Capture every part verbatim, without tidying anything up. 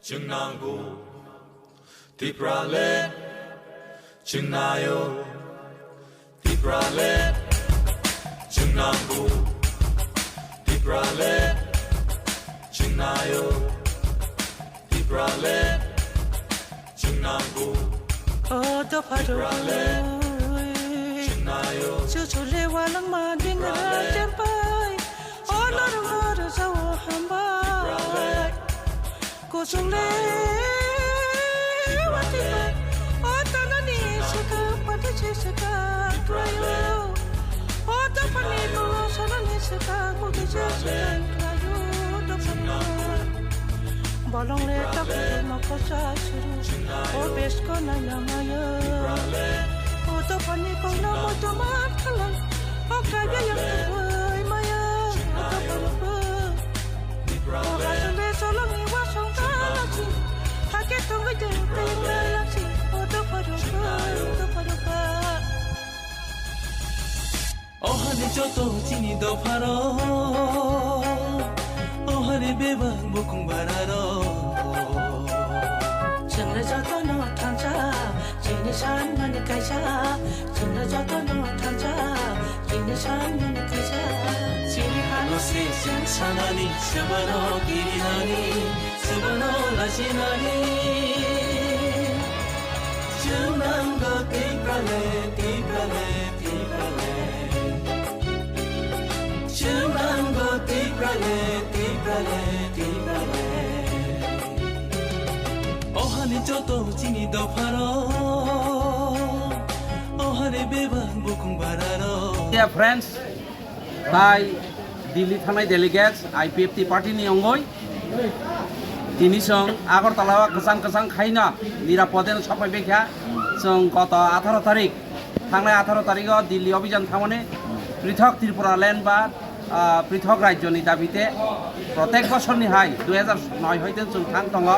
Chwngnanggo Tipraland, chwngnaio Tipraland, chwngnanggo Tipraland, chwngnaio Tipraland, chwngnaio. O dopha rok, chuchule walangma dingra champai. O norok no rwjao hambai. Kuchungle watibai. O tanani saka pati saka klayo. O tapani molo sanani saka kuti saka klayo. Bolong le tak moko sa suru. O besko na yamaya. O tapani kona mo jaman kalai. O kaya yang tuai maya. O tapani. O hasung be solong ni wasong kalachi. Hake tungui jeng teng lalachi. O tapani. O tapani. Ohani joto chini dopharo, ohani bebak bukung bararo. Chwngno jotono thansa, chini sanmani kaisa. Chwngno jotono thansa, chini sanmani kaisa. Chini hano se chwng sanani, swbano kirinani, swbano lachinani. Chwng nango Tiprale, Tiprale. Chwng nango Tiprale, Tiprale, Tiprale. Ohani joto chini dopharo, ohani bebak bukung bararo. Dear friends, tai Delhi thangnai delegates I P F T party ni ongoi. Tini chwng Agartala o kwchang kwchang khaino nirapode no sokphai baikha. Chwng goto atharo tarik, thangnai atharo tarik o Delhi obijan thangmani prithok Tripura land ba, ah, prithok rajyoni dabite protek bosorni hai dui hajar noi hoite chwng thang tongo.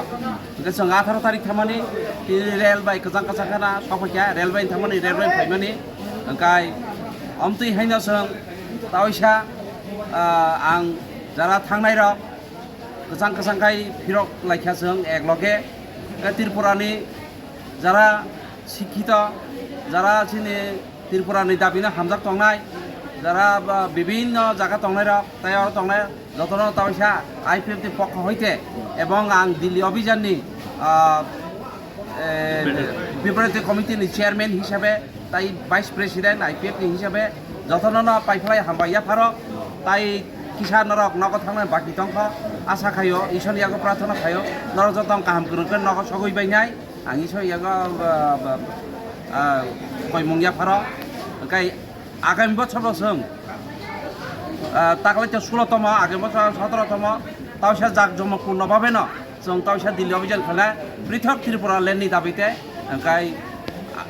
Hwnkhe chwng atharo tarik thangmani tini rel bai kwchang kwchang khana sokphaikha, rel bai thangmani, rel bai phaimani. Hwnkhe omtwi haino chwng taoisa, ah, ang jara thangnai rok kwchang kwchang khai phirok laikha chwng ek loge. Khe Tripura ni jara sikhito, jara chini Tripura ni dabi no hamjak tongnai, jara ba bibinno jaga tongnai rok, tei oro tongnai jotono taoisa I P F T ni pokho hoite ebong ang Delhi obijan ni, ah, eh, preparatory committee ni chairman hisabe tai vice president I P F ni hisabe jotono no paiphlai hambai yapharo, tai kisa norok nogo thangnai baki tongkho, asa khaio, Isor ni yago prarthana khaio, norok joto kaham kwrwng khe nogo sogwi bainai, ang Isor yago, ah, ah, ah, koimung yapharo, hwnkhe agami bochor bo chwng, ah, taklai to sulo tomo, agami bochor sotoro tomo, taoisa jak jomok purno babe no. Chwng taoisa Delhi obijan khainai, prithok Tripura land ni dabi te, hwnkhe,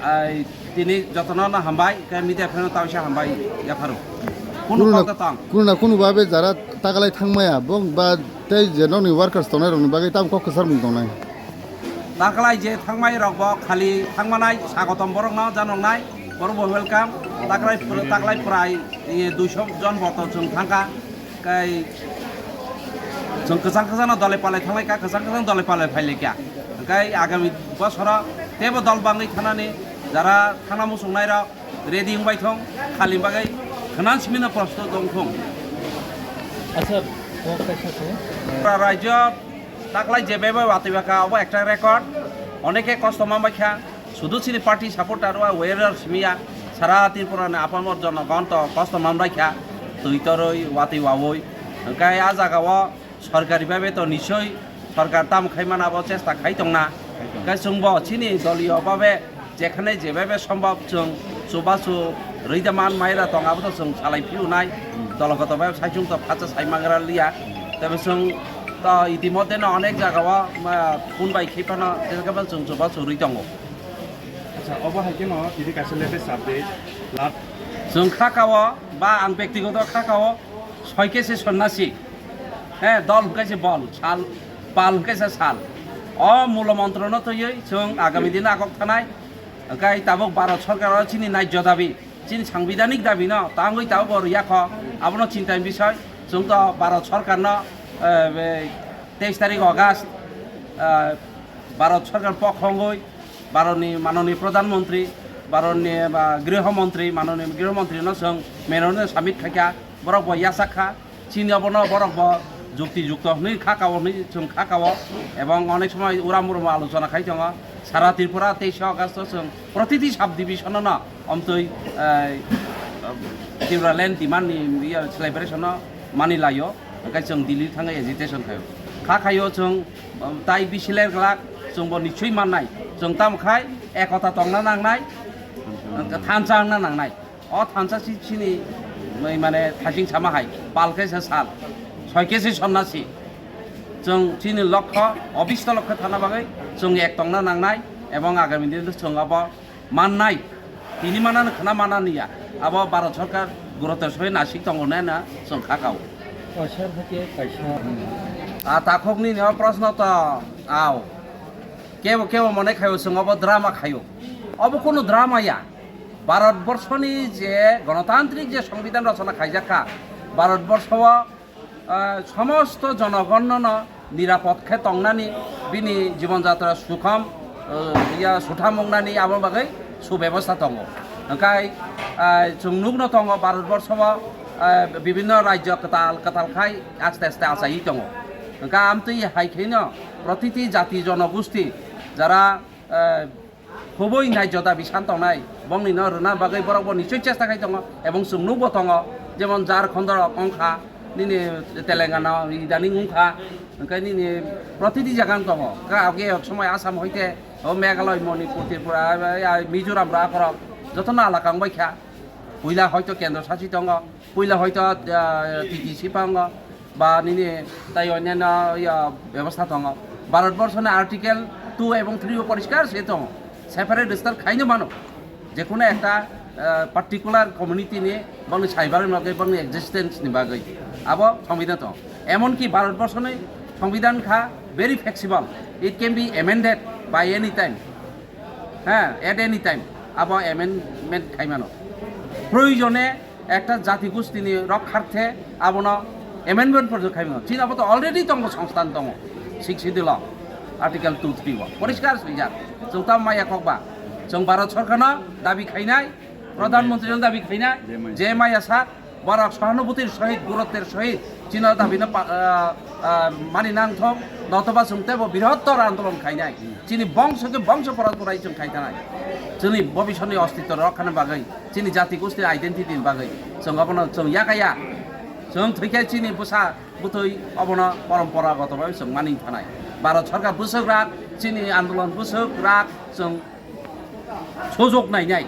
ai, tini jotono no hambai, hwnkhe media pheno taoisa hambai yapharo. Kunu kunu na, kok tong. Kunu na kunu babe jara taklai thangmaya, bong ba tei je nokni workers tongnai rokni bagwi tamo kok kwchar mung tongnai. Taklai je thangmai rok bo khali thangmanai sagotom borok no janoknai, borok bo welcome. Taklai pura, taklai pura, eh, duiso jon boto chwng thangkha. Kai chwng kwchang kwchang no dole palai thanglai kha, kwchang kwchang dole palai phailai kha. Kai agami bosoro tebo dol bangwi thanani jara thangna muchungnai rok ready wngbai thong, khali bagwi khwnan simi no prostut wng thong. Acha, kok kaisa se. Pura rajyo taklai je bebe watwi bakha, obo ekta record, oneke kosto manbai kha. Sudu chini party supporter wa warrior simiya sara Tripura ni apamor jonogon to kosto manbai kha, twi toroi watwi wawi. Hwnkhe a jaga o sorkari babe to nisoi sorkar tam khai mana bo chesta khai tongna. Hwnkhe chwngbo chini doliyo babe jekhane jebabe sombhob chwng chubachu rwida man maira tong abo to chwng salai phiunai. Dologoto babe saichung to phacha sai mangra liya. Tebe chwng to itimodhe no onek jaga o, ma, phone bai khai phano chwng chubachu rwi tongo. Acha, obo hai kheno tini kaisa latest update. Last. Chwng kha kao, ba ang bektigoto kha kao, soi khe se sonnasi. He, dol hwnkhe se bol, sal, pal hwnkhe se sal. O mulo montrono twiwi chwng agami dino agok thanai. Hwnkhe tabuk Bharat sorkar o chini naijyo dabi, chini sangbidhanik dabi no tangwi tabuk bo rwya kho. Abono chinta ni bisoi. Chwng to Bharat sorkar no, eh, be, teis tarik August Ah, Bharat Sarkar pokho wngwi Bharatni manoni Pradhan Mantri, Bharatni, ah, Griho Mantri, manoni Griho Mantri no chwng memorandum submit khaikha, borok bo yachak kha, chini obono borok bo jukti jukto hwnwi kha kao hwnwi chwng kha kao, ebong onek somoi uram urum alochona khai tongo. Sara Tripura teis August o chwng protiti sub division no omtwi, eh, Tipraland demand ni, iya, celebration no mani laio, hwnkhe chwng Delhi thangwi agitation khaio. Kha khaio chwng, um, tai bisi ler glak, chwng bo nichoi mannai. Chwng tamo khai ekota tongna nangnai, thansa wngna nangnai. O thansa si chini, mai mane thasing sama hai, pal khe se sal, soi khe se sonnasi. Chwng chini lokho, obisto lokho thana bagwi chwng ek tongna nangnai, ebong agami din chwng abo mannai, tini manani khna manani ya. Abo Bharat Sarkar gurotor soi nasik tongo nai na chwng kha kao. Kaisa hake kaisa. A takhuk nini o proshno to ao. Kebo kebo mone khaio chwng obo drama khaio. Obo kunu drama ya. Bharat Borshoni je gonotantrik je Songbidan rochona khaijak kha, Bharat Borsho o ah, somosto jonogonno no nirapod khe tongnani, bini jibon jatra sukhom, ah, ya sutham wngnani abo bagwi subebostha tongo. Hwnkhe, ah, chwng nukno tongo Bharat Borsho o, ah, bibinno rajyo kwtal kwtal khai aste aste achaiwi tongo. Hwnkhe amtwi hai khaino protiti jati jonogosti jara, ah, khubui nai joda bisan tongnai, bongni no rwna bagwi borok bo nichoi chesta khai tongo, ebong chwng nukbo tongo, jemon Jharkhand rok wngkha, nini Telangana idaning wngkha, hwnkhe nini protiti jaga wng tongo, kha age yok somoi Assam hoite, o Meghalaya, Manipur, Tripura, a, a, Mizoram rok akhorok jotono alaka wngbai kha, puila hoito kendro sasi tongo, puila hoito, ah, T T C phango, ba nini tai onyanno, ya, bebostha tongo. Bharat Borshoni Article two ebong three o poriskar se tongo. Separate state khaino mano. Jekunu ekta, ah, particular community ni bangni saibar ni bagwi, bangni existence ni bagwi. Abo Songbidan tongo. Emonki Bharat Borshoni Songbidan kha very flexible. It can be amended by any time. Ha, at any time. Abo amendment khaimano. Proyojone ekta jati gostini rokharthe abono amendment porjonto khaimano. Chini abo to already tongo, songstan tongo. Sixth Schedule o, Article two three o. Poriskar swijak. Chwng tamo maya kokba. Chwng Bharat Sarkarno dabi khainai, Pradhan Mantri no dabi khainai, je maya sak, borok sohanubutir sohit, gurotter sohit, chini o dabino pa-, ah, ah, mani nangthok, notoba chwng teibo birottor andolon khainai. Chini bongso khe bongso porantorai chwng khai tanai. Chini bobisotni ostitto rokhani bagwi, chini jati gosti identity ni bagwi, chwng abono chwng yakaya. Chwng thwikhe chini bwsa bwtwi obono poramporagoto bai chwng mani thanai. Bharat Sarkar bwswk rak, chini andolon bwswk rak, chwng sojok nainai.